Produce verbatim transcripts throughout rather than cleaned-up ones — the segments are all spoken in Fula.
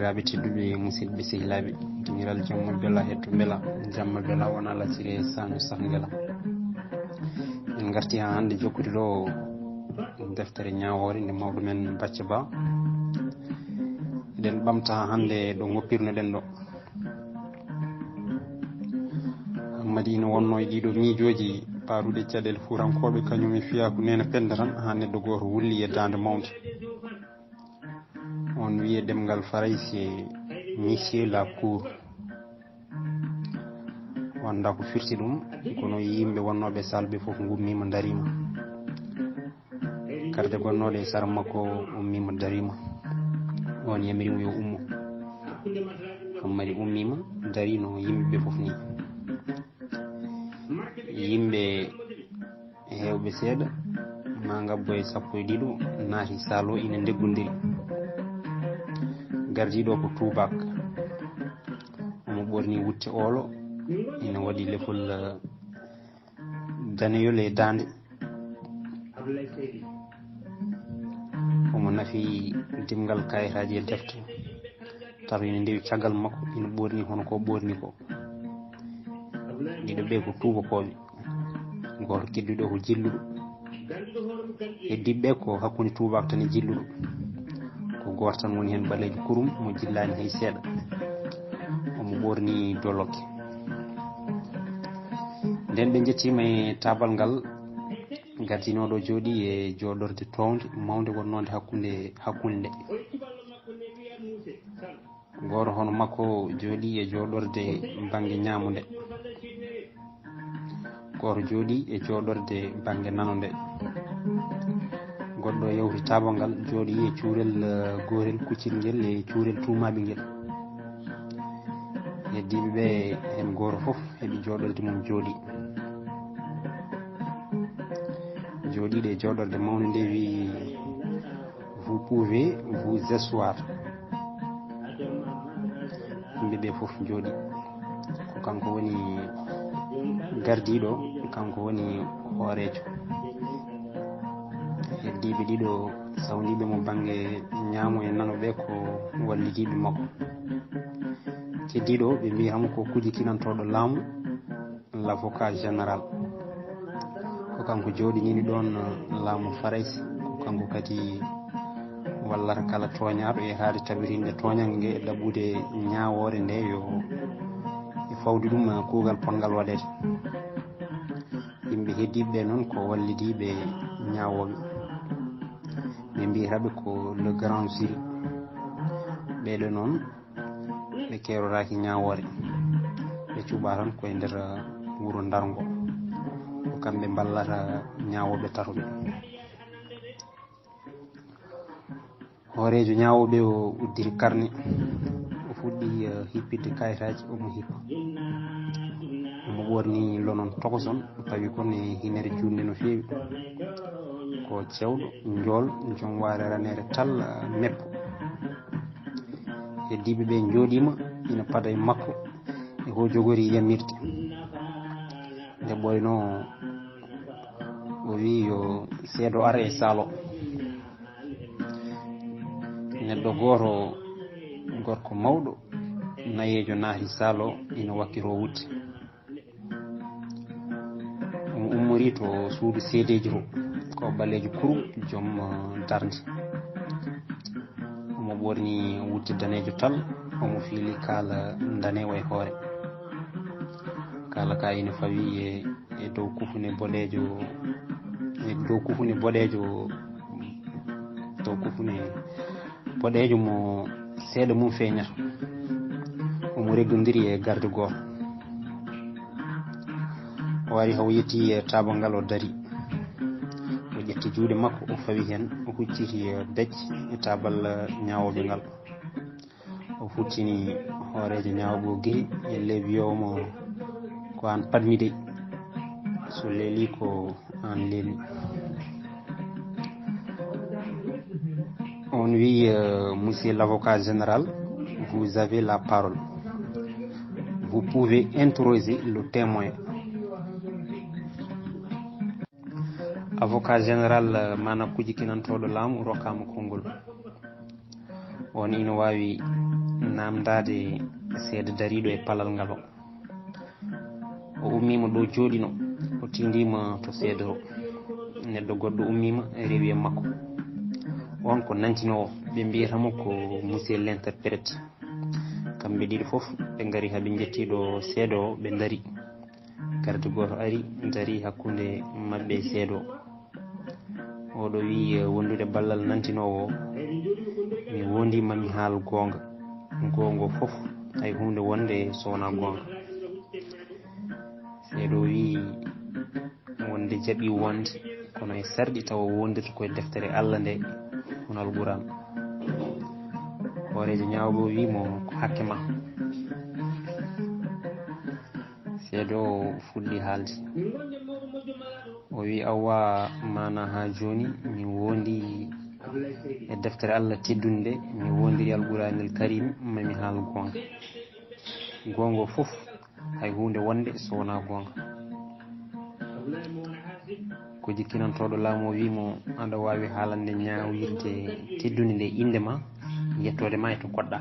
Aɓe tedduɓe, musidɓe, sehilaaɓe, dimiral jamma bela, hetto bela, jamma bela wona laccire sanu sah ngela. En ngarti ha hannde jokkude ɗo deftere ñaawoore nde mawɗo men Bacca Ba. Eɗen ɓamta hannde ɗo ngoppirnoɗen ɗo. Hammadi ina wonno e ɗiɗo miijooji paaruɗe caɗeele fuurankooɓe, kañum e fiyaaku neene penda tan, haa neɗɗo gooto wulli e daande mawnde. On wiye ɗemngal Farayse, Monsieur la Cour. Wonda ko firti ɗum, kono yimɓe wonnooɓe salle ɓe fof ngummiima, ndariima. Garde gonnooɗo e sara makko ummiima, dariima. On yamiri mo yo ummo. Hammadi ummiima, darino yimɓe ɓe fof ni. Yimɓe heewɓe seeɗa, maa ngabbo e sappo e ɗiɗo, naati salle o, ina ndeggondiri. Gardiiɗo ko tuubaak. Omo ɓorni wutte oolo, ina waɗi lefol, eh, daneyol e daande. Omo nafi dimngal kayitaaji e defte. Tato ina ndewi caggal makko, ina ɓorni hono ko ɓorni ko. Ɗiɗo ɓe ko tuubakooɓe. Gooto kedduɗo ko jilluɗo. Heddiiɓe ɓe ko hakkunde tuubaako tan e jilluɗo. Ko gooto tan woni heen ɓaleejo kurum mo jillaani hay seeɗa. Omo ɓorni doloke. Nden ɓe njettiima e taabal ngal, gardinooɗo jooɗi e jooɗorde townde mawnde wonnonde hakkunde, hakkunde nde. Gooto hono makko jooɗi e jooɗorde bannge ñaamo nde. Gooto jooɗi e jooɗorde bannge nano nde. Goɗɗo yawti taabal ngal jooɗi e cuurel, eh, gootel kuccel ngel e cuurel tuumaaɓe ngel. Heddiiɓe ɓe heen gooto fof heɓi jooɗorde mum jooɗi. Jooɗiiɗo e jooɗorde mawnde nde wi, "Vous pouvez vous asseoir." Yimɓe ɓe fof njooɗi. Ko kanko woni gardiiɗo, kanko woni hooreejo. Heddiiɓe ɗiɗo sawniiɓe mo bannge ñaamo e nano ɓe ko wallidiiɓe makko. Keddiiɗo ɓe mbiyi hamo ko kujikinantooɗo laamu, l'avocat général. Ko kanko jooɗinini ɗoon laamu Farayse, ko kanko kadi wallata kala tooñaaɗo e haade tabitinde tooñannge nge e ɗaɓɓude ñaawoore nde yo e fawde ɗum kuugal potngal waɗeede. Yimɓe heddiiɓe ɓe noon ko wallidiiɓe ñaawooɓe. Ɓe mbiyata ɓe ko le grand jury. Ɓeɗo noon ɓe keeroraaki ñaawoore. Ɓe cuɓa tan koye nder wuro Ndarngo. Ko kamɓe mballata ñaawooɓe tatoɓe. Hooreejo ñaawooɓe o uddiri karne. O fuɗɗi, eh, hippitde kayitaaji, omo hippa. Omo ɓorni lonon tokoson, tawi kon e hinere juutnde no feewi. Ko cewɗo, njool, joom waare raneere tal, eh, meppo. Heddiiɓe ɓe njooɗiima ina pada e makko e ko jogori yamirde. Nde ɓooynoo, o wii yo seedo ar e salle o. Neɗɗo gooto, gorko mawɗo, nayeejo naati salle o, ina wakkiroo wutte. Omo ummorii to suudu seedeeji to, ko ɓaleejo kurum, joom, eh, darnde. Omo ɓorni wutte daneejo tal, omo fiili kaala ndaneewo e hoore. Kaala ka ina fawi e, e dow kufune boɗeejo, e dow kufune boɗeejo, dow kufune boɗeejo mo seeɗa mum feeñata. Omo reggondiri e garde gooto. O ari haw yetti e taabal ngal, o dari. O ƴetti juuɗe makko, o fawi heen, o hucciti, eh, becce e taabal, eh, ñaawooɓe ngal. O futtini hooreejo ñaawooɓe o giri e leeɓi, wiyo mo, "Ko aan padmi dey. So leeli ko aan leelni." On wi, euh, "Monsieur l'avocat général, vous avez la parole. Vous pouvez interroger le témoin." Avocat général, euh, maanaam kujikinantooɗo laamu, rokkaama konngol. On ina waawi Namdaade seedo dariiɗo e palal ngal o. O ummiima ɗo jooɗino, o tiindiima to seedo o. Neɗɗo goɗɗo ummiima, rewi e makko. On ko nantinoowo, ɓe mbiyata mo ko monsieur l'interprète. Kamɓe ɗiɗo fof, ɓe ngari haa ɓe njetti ɗo seedo o, ɓe ndari. Garde gooto ari, dari hakkunde maɓɓe e seedo o. Oɗo wiyi, eh, wondude ballal nantinoowo o, mi wondiima mi haal goonga. Goonga fof, hay huunde wonde so wonaa goonga. Seedo o wiyi, wonde jaɓi wonde, kono e sarɗi tawa wondirta koye deftere Allah nde, hono Alquraan. Hooreejo ñaawɓe o wiyi mo, ko hakke ma. Seedo o fuɗɗi haalde. O wiyi, awa maana haa jooni mi wondi e deftere Allah teddunde, mi wondiri Alquraanil Karim, ma mi haal goonga. Goonga fof, hay huunde wonde so wonaa goonga. Ko jikkinantooɗo laamu o wiyi mo, aɗa waawi haalande ñaawirde teddunde nde innde ma, yettoode ma e to koɗɗa.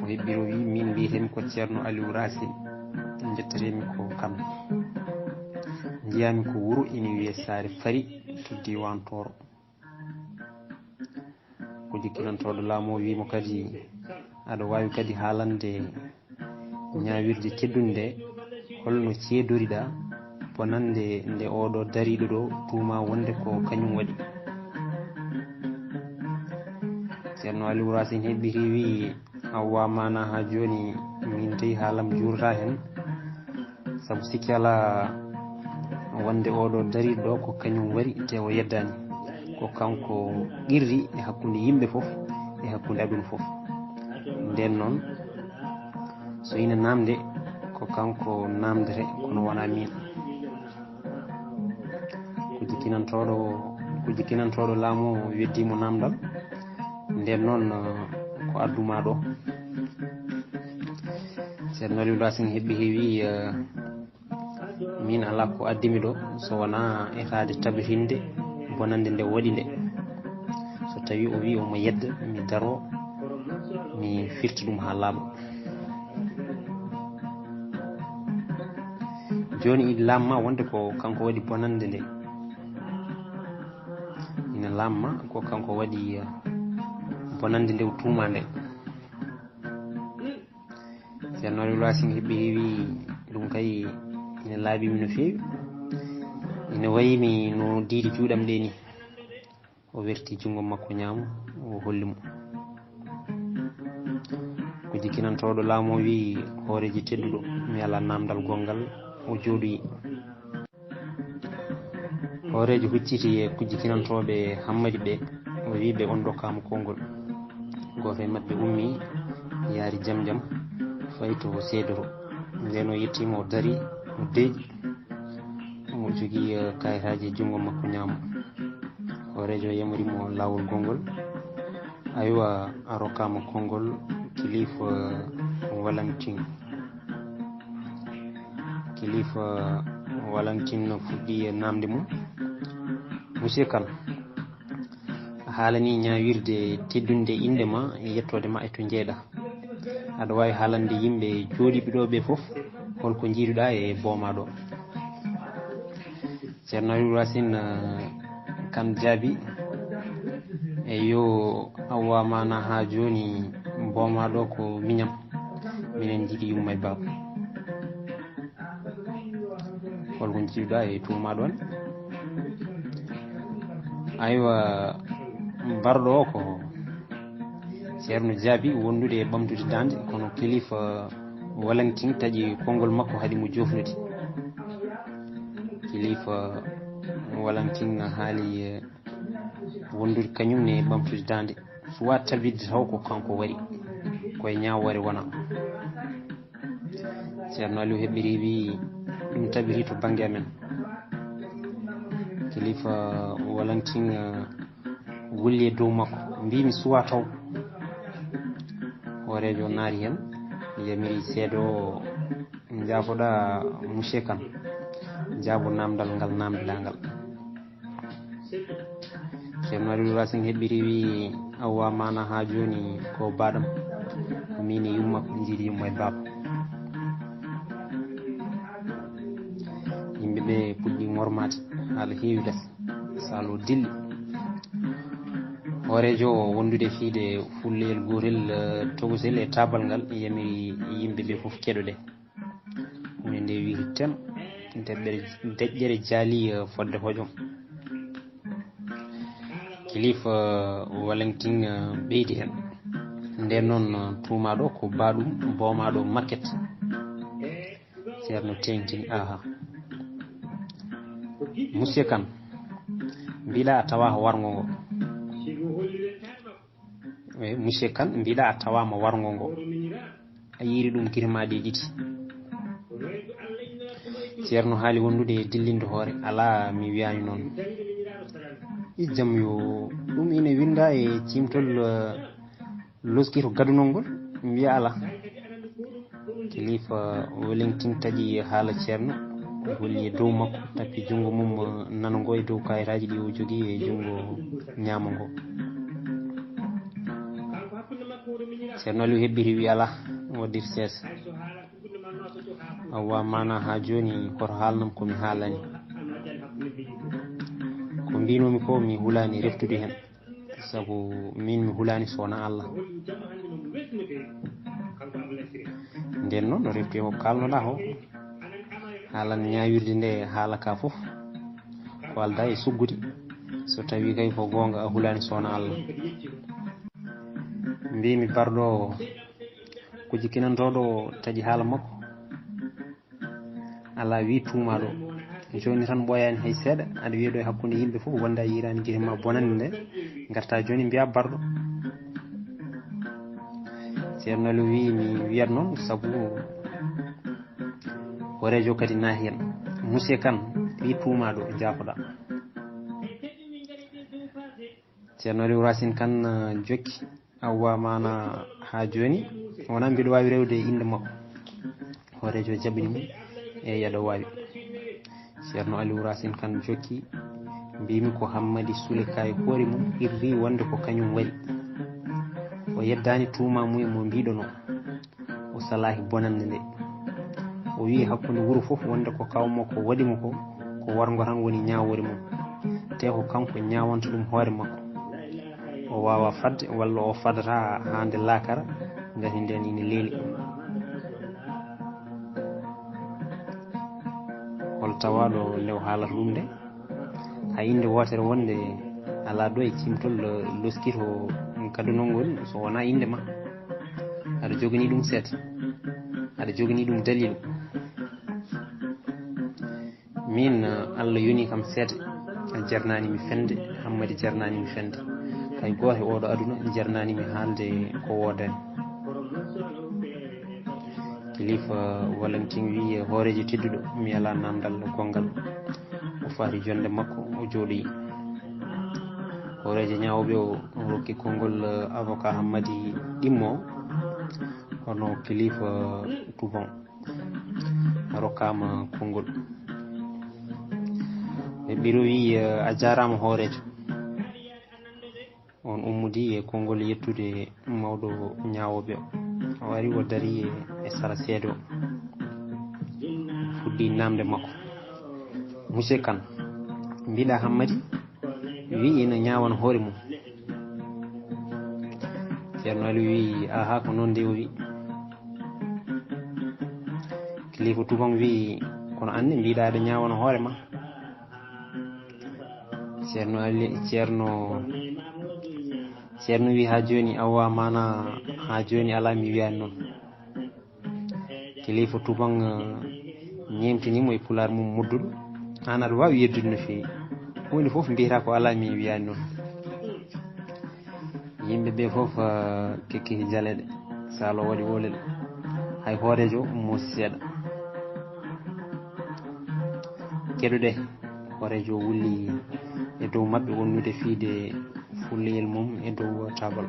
O heɓɓiri o wiyi, min mbiyetemi ko Ceerno Aliou Racine, njettatemi ko Kan. Njiyami ko wuro ina wiyee Saare Fari to diiwaan Tooro. Ko jikkinantooɗo laamu o wiyi mo kadi, aɗa waawi kadi haalande ñaawirde teddunde nde, holno ceedoriɗaa bonannde nde oɗo dariiɗo ɗo tuuma wonde ko kañum waɗi? Ceerno Aliou Racine heɓɓiti wiyi, awa maana haa jooni min tawi haalam juurata heen. Sabu sikki alaa wonde oɗo dariiɗo ɗo ko kañum waɗi, te o yeddaani. Ko kanko qirri e hakkunde yimɓe fof, e hakkunde aduna fof. Ndeen noon, so ina naamnde, ko kanko naamndete, kono wonaa miin. Ko jikkinantooɗo, ko jikkinantooɗo laamu o weddii mo naamndal. Ndeen noon, ko addu ma ɗo? Ceerno Aliou Racine heɓɓiti wiyi, eh, min alaa ko addi mi ɗo so wonaa etaade tabitinde bonannde nde o waɗi nde. So tawii o wiyi omo yedda, mi daroo, mi firta ɗum haa laaɓa. Jooni ina laamma wonde ko kanko waɗi bonannde nde. Ina laamma ko kanko waɗi, eh, bonannde nde o tuumaa nde. Ceerno Aliou Racine heɓɓiti wiyi, ɗum kay ina laaɓi mi no feewi. Ina wayi mi no diidi juuɗam ɗe ni. O werti junngo makko ñaamo, o holli mo. Ko jikkinantooɗo laamu o wiyi, hooreejo tedduɗo, mi alaa naamndal gonngal, o jooɗoyi. Hooreejo hucciti e ko jikkinantooɓe Hammadi ɓe, o wiyi ɓe on ndokkaama konngol. Gooto e maɓɓe ummi, yaari jam jam, fayi to seedo o. Ndeen o yettiima, o darii, o deeƴi, omo jogii, eh, kayitaaji e junngo makko ñaamo. Hooreejo yamori mo laawol gonngol. Aywa, a rokkaama konngol, Kilifa Walantin. Kilifa Walantin no fuɗɗi e naamnde mum. Monsieur Kan, a haalanii ñaawirde teddunde innde ma e yettoode ma e to njeeyɗaa. Aɗa waawi haalande yimɓe jooɗiiɓe ɗo ɓe fof, holko njiiduɗaa e booma ɗo? Ceerno Aliou Racine, eh, Kan jaabi, eyo, awa maana haa jooni booma ɗo ko miñam. Minen njiɗi yumma e baaba. Holko njiiduɗaa e tuuma ɗon? Aywa, barɗo o ko Ceerno jaabi wondude e ɓamtude daande, kono Kilifa Walantin taƴi konngol makko, haɗi mo joofnude. Kilifa Walantin haali, eh, wondude kañum ne e ɓamtude daande. Suwa tabitde taw ko kanko waɗi, koye ñaawoore wona. Ceerno Aliou heɓɓiri wiyi, ɗum tabiti to bannge amen. Kilifa Walantin, eh, wulli e dow makko, mbiimi suwa taw. Hooreejo naati heen, yamiri seedo o, njaafoɗaa Monsieur Kan, njaabo naamndal ngal naamndiɗaa ngal. Ceerno Aliou Racine heɓɓiri wi, awwa mana ha joni ko baɗam. Min e yumma ko jiidi yumma e baba. Yimɓe ɓe puɗɗi ŋormaade, haala heewi gas. Salo dilli. Hooreejo o wondude fiide fulleyel gootel, eh, togosel e taabal ngal, yamiri yimɓe ɓe fof keɗoɗe. Huunde nde wiyri tem, deƴƴere, deƴƴere jaali, eh, fodde hojom. Kilifa, eh, Walentin, eh, ɓeydi heen. Nden noon, eh, tuumaaɗo ko baaɗum boomaaɗo makket. Ceerno teeŋtini, aha. Monsieur Kane, mbiɗa a tawa warngo ngo. Eh, Monsieur Kane, mbiɗa a tawama warngo ngo. A yiiri ɗum gite ma ɗe ɗiɗi. Ceerno haali wondude e dillinde hoore. Alaa, mi wiyani noon. Ijjam yo, ɗum ina winda e cimtol, eh, loskito gadunol ngol, mbiya alaa. Kilifa Wellington taƴi haala Ceerno, o holli e dow makko, tappi junngo mum nano ngo e dow kayitaaji ɗi o jogii e junngo ñaamo ngo. Ceerno Aliou hebbiri wi alaa, waɗdir seesa. Awa mana haa jooni hoto haalnam ko mi haalani. Ko mbinomi ko mi hulaani reftude heen. Sabu min mi hulaani so wonaa Allah. Nden noon o refti ko kaalnoɗaa ko. Haalan ñaawirde nde haala ka fof. Ko alda e suggude. So tawi kay ko goonga a hulaani so wonaa Allah. Mbimi barɗo o. Ko jikkinantooɗo o taƴi haala makko. Alaa wi tuumaaɗo. Jooni tan ɓooyaani hay seeɗa. Aɗa wiya ɗo e hakkunde yimɓe fof wonde a yiiraani gite ma bonande nde. Ngarta jooni mbiya barɗo. Ceerno Aliou wi mi wiyat noon sabu horeejo kadi naati heen. Monsieur Kane wi tuumaaɗo jaafoɗa. Ceerno Aliou Racine Kane, eh, jokki. Awa mana haa jooni wonaa mbiɗo waawi rewde innde makko. Hooreejo jaɓini mo e yaɗo waawi. Ceerno Aliou Racine Kane jokki, mbimi ko Hammadi Sule Ka e hoore mum irri wonde ko kañum waɗi. O yeddaani tuuma mum e mo mbiɗono. O salaahi bonannde nde. O wiyi hakkunde wuro fof wonde ko kaw makko waɗi mo ko, ko warngo tan woni ñaawoore mum. Te ko kanko ñaawanta ɗum hoore makko. O waawa fadde walla o fadata haa nde laakara ngati nden ina leeli. Hol tawaaɗo nde o haalata ɗum nde? Hay innde wootere wonde alaa ɗo e cimtol loskito gadunol ngol so wonaa innde ma. Aɗa joganii ɗum seeɗa. Aɗa joganii ɗum daliilu. Min, Allah yoni kam seeɗa. A jarnaani mi fende, Hammadi jarnaani mi fende. Hay gooto e oɗo aduna jarnaani mi haalde ko woodani. Kilifa Valentin wi hooreejo tedduɗo, mi alaa namdal gonngal. O faati jonde makko, o jooɗoyi. Hooreejo ñaawɓe o rokki konngol, eh, avocat Hammadi ɗimmo, hono Kilifa Tubon. Rokkaama konngol. Ɓe ɓiro wi, eh, a jaaraama hooreejo. On ummodi e konngol yettude mawɗo ñaawooɓe o. O ari o dari e, e sara seedo. Fuɗɗi namde makko. Monsieur Kane, mbiɗa Hammadi wi ina ñaawana hoore mum. Ceerno Aliou wi, aha, ko noon de o wi. Kilifa Tubon wi, kono anne mbiɗa aɗa ñaawana hoore ma. Ceerno Ali, Ceerno, Ceerno wi haa jooni, awa mana haa jooni alaa mi wiyaani noon. Kilifa Tubon, eh, ñeemtini mo e pulaar mum mudduɗo. Aan aɗa waawi yeddude no feewi. Woni fof mbiyata ko alaa mi wiyaani noon. Yimɓe ɓe fof, eh, kekkiti jaleɗe. Salo waɗi wolel. Hay hooreejo mo seeɗa. Keɗuɗe. Hooreejo wulli e dow maɓɓe wonnude fiide fulleyel mum e dow taabal.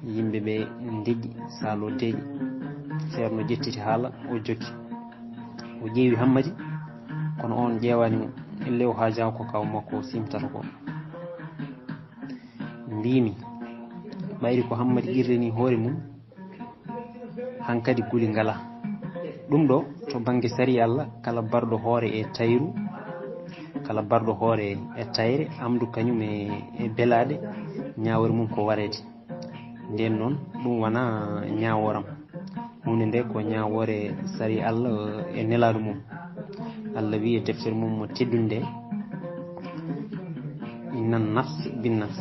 Yimɓe ɓe ndeƴƴi, salo deeƴi. Ceerno ƴettiti haala, o jokki. O ƴeewi Hammadi, kono on ƴeewaani mo. Ellee o haajaa ko kaw makko simtata ko. Mbiimi, ɓayri ko Hammadi qirrani hoore mum, hankadi guli ngala. Ɗum ɗo, to bannge sariya Allah, kala barɗo hoore e tayru, kala barɗo hoore e tayre, amdu kañum e, e belaaɗe, ñaawoore mum ko wareede. Ndeen noon, ɗum wonaa ñaawooram. Huunde nde ko ñaawoore sariya Allah e nelaaɗo mum. Allah wiyi e deftere mum mo teddunde nde, "Innan nafs bin nafs."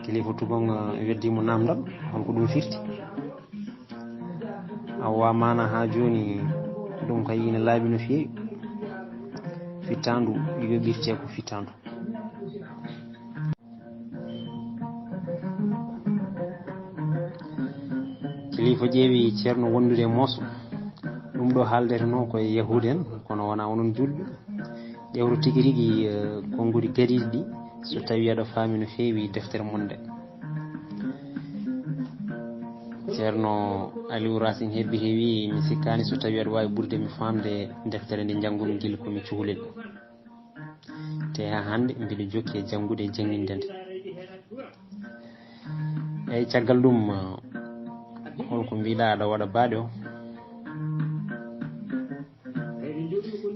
Kilifa tubon, eh, weddi mo naamndal, holko ɗum firti? Awa maana haa jooni, ɗum kay ina laaɓi no feewi. Fittaandu yoɓirte ko fittaandu. Kilifa ƴeewi Ceerno wondude e mooso. Ɗum ɗo haaldetenoo ko e Yahuud en, kono wonaa onon juulɓe. Ƴeewto tigi rigi, eh, konnguɗi gadiiɗi ɗi, so tawii aɗa faami no feewi deftere mon nde. Ceerno Aliou Racine hebbiti wiyi, "Mi sikkaani so tawii aɗa waawi ɓurde mi faamde deftere nde njanngumi gila ko mi cukalel. Te haa hannde mbiɗo jokki e janngude e jannginde nde." Eyi, caggal ɗum, holko mbiɗa aɗa waɗa baaɗe o?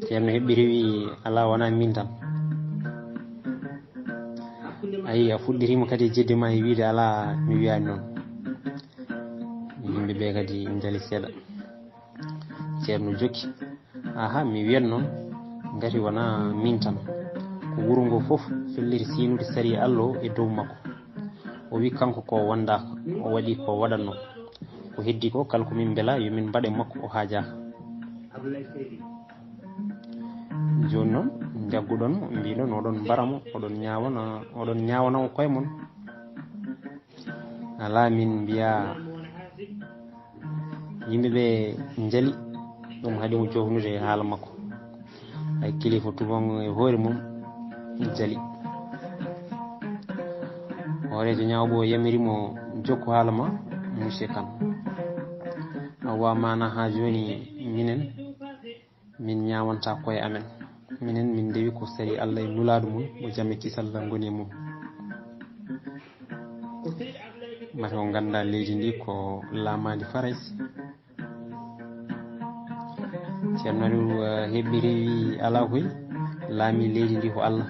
Ceerno heɓɓi rewi, "Alaa, wonaa miin tan." Ayi, a fuɗɗiriima kadi e jedde ma e wiide, "Alaa, mi wiyaani noon." Yimɓe ɓe kadi njali seeɗa. Ceerno jokki, "Aha, mi wiyat noon, ngati wonaa miin tan. Ko wuro ngo fof felliti siinude sariya Allah o e dow makko. O wi kanko ko wondaaka, o waɗi ko waɗatnoo. Ko heddi ko, kala ko min mbela, yo min mbaɗ e makko, o haajaaka." Jooni noon, njagguɗon, mbiɗon, oɗon mbara mo, oɗon ñaawana, oɗon ñaawana o koye mon. Alaa, min mbiya, yimɓe ɓe njali, ɗum haɗi mo jofnude e haala makko. Ay, kilifa tubon e hoore mum jali. Hooreejo ñaawɓo o yamiri mo, "Jokku haala ma, monsieur Kane. Awa maana haa jooni minen, min ñaawanta koye amen. Minen, min ndewi ko sariya Allah e nulaaɗo mum, mo jam e kisal Allah ngoni e mum. Mate on ngannda leydi ndi ko laamaandi Farayse." Ceerno Aliou, eh, heɓɓi rewi, "Alaa koy, laami leydi ndi ko Allah.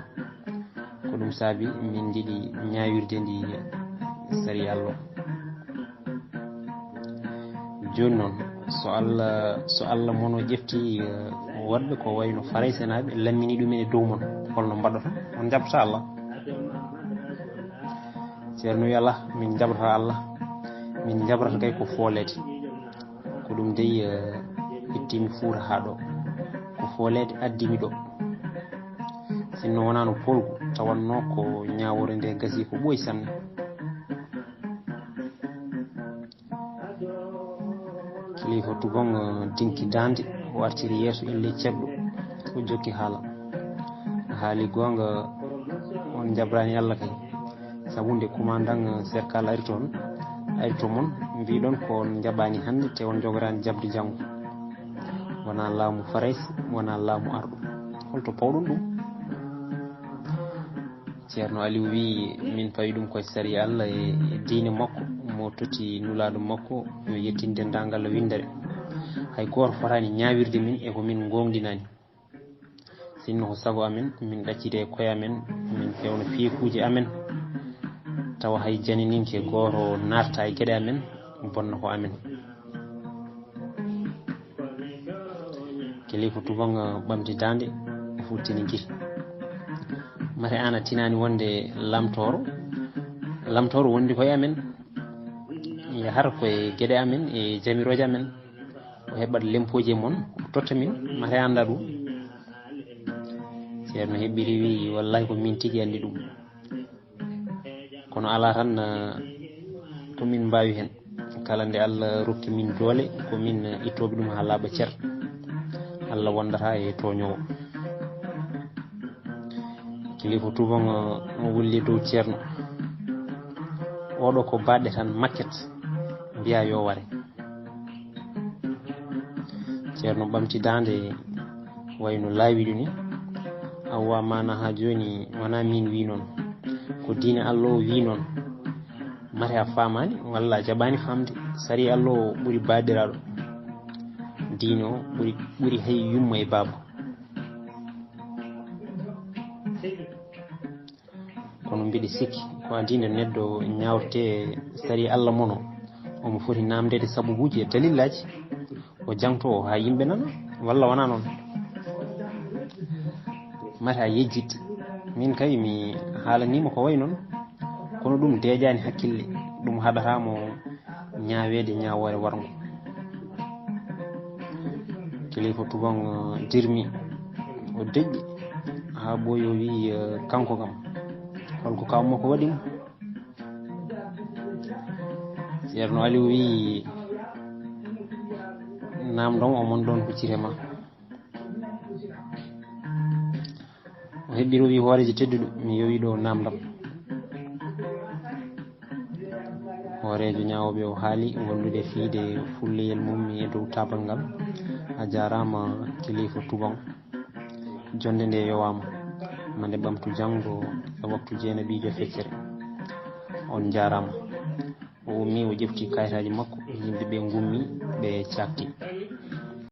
Ko ɗum saabi min njiɗi ñaawirde ndi sariya Allah o." Jooni noon, so Allah, so Allah mono ƴefti, eh, woɗɓe ko wayno Faraysenaaɓe, lammini ɗumen e dow mon, holno mbaɗoton? On njaɓata Allah? Ceerno wi, "Alaa, min njaɓata Allah, min njaɓata kay ko fooleede. Ko ɗum dey, eh, itti mi Fuuta haa ɗo. Ko fooleede addi mi ɗo. Sinno wonaano poolgu, tawatno ko ñaawoore nde gasi ko ɓooyi sanne." Kilifa tubon, eh, dinki daande, o artiri yeeso elle ceerɗo, o jokki haala. A haali goonga, on njaɓraani Allah kay. Sabu nde commandant, eh, cercle ari toon, ari to mon, mbiɗon ko on njaɓaani hannde, te on njogoraani jaɓde janngo. Wonaa laamu Farayse, wonaa laamu arɗo. Holto pawɗon ɗum? Ceerno Aliou wiyi, "Min pawi ɗum koye sariya Allah e, e diine makko, mo totti nulaaɗo makko, yo yettin denndaangal winndere. Hay gooto fotaani ñaawirde min e ko min ngoongɗinaani. Sinno ko sago amen, min ɗaccita e koye amen, min fewna fiikuuji amen, tawa hay janininke gooto naattaa e geɗe amen, bonna ko amen." Kilifa tubon, eh, ɓamti daande, o futtini gite. "Mate aan a tinaani wonde lamtooro? Lamtooro wondi koye amen. Yahata koye geɗe amen e jamirooje amen. O heɓat lempooji e mon, o totta min. Mate a anndaa ɗum?" Ceerno heɓɓi rewi, "Wallaahi ko min tigi anndi ɗum. Kono alaa tan, eh, ko min mbaawi heen. Kala nde Allah rokki min doole, ko min, eh, ittooɓe ɗum haa laaɓa cer. Allah wondataa e tooñoowo." Kilifa tubon, eh, o wulli dow ceerno. "Oɗo ko baɗɗe tan makket, mbiya yo ware." Ceerno ɓamti daande, wayno laawiɗo ni. "Awa maana haa jooni wonaa min wi noon. Ko diine Allah o wi noon. Mate a faamaani walla a jaɓaani faamde? Sariya Allah o ɓuri baabiraaɗo. Diine o ɓuri ɓuri hay yumma e baaba. Kono mbiɗa sikki ko adii nde neɗɗo ñaawte sariya Allah mono, omo foti naamndeede sababuuji e dalillaaji, o jangto o haa yimɓe nana, walla wonaa noon? Mata yejjit. Min kay mi haalaniima ko wayi noon, kono ɗum deeƴaani hakkille, ɗum haɗataa mo ñaaweede ñaawoore warngo. Kilifa tubaŋ dirmi, o deƴƴi haa ɓooyi, o wii, "Kanko kam, holko kawmo ko waɗi mo?" Ceerno Aliw wii, "Naamndam o mon ɗoon huccite ma." O heɓɓi, o wii, "Hooreejo tedduɗo, mi yowii ɗo naamndam." Hooreejo ñaawooɓe o haali wondude fiide fulleyel mum e dow taabal ngal. "A jaaraama kilifa tubaŋ. Jonnde nde yowaama. Ma nde ɓamtu janngo e waktu jeenaɓiijo feccere. On njaaraama." O ummi, o ƴefti kayitaaji makko, yimɓe ɓe ngummi, ɓe caakti.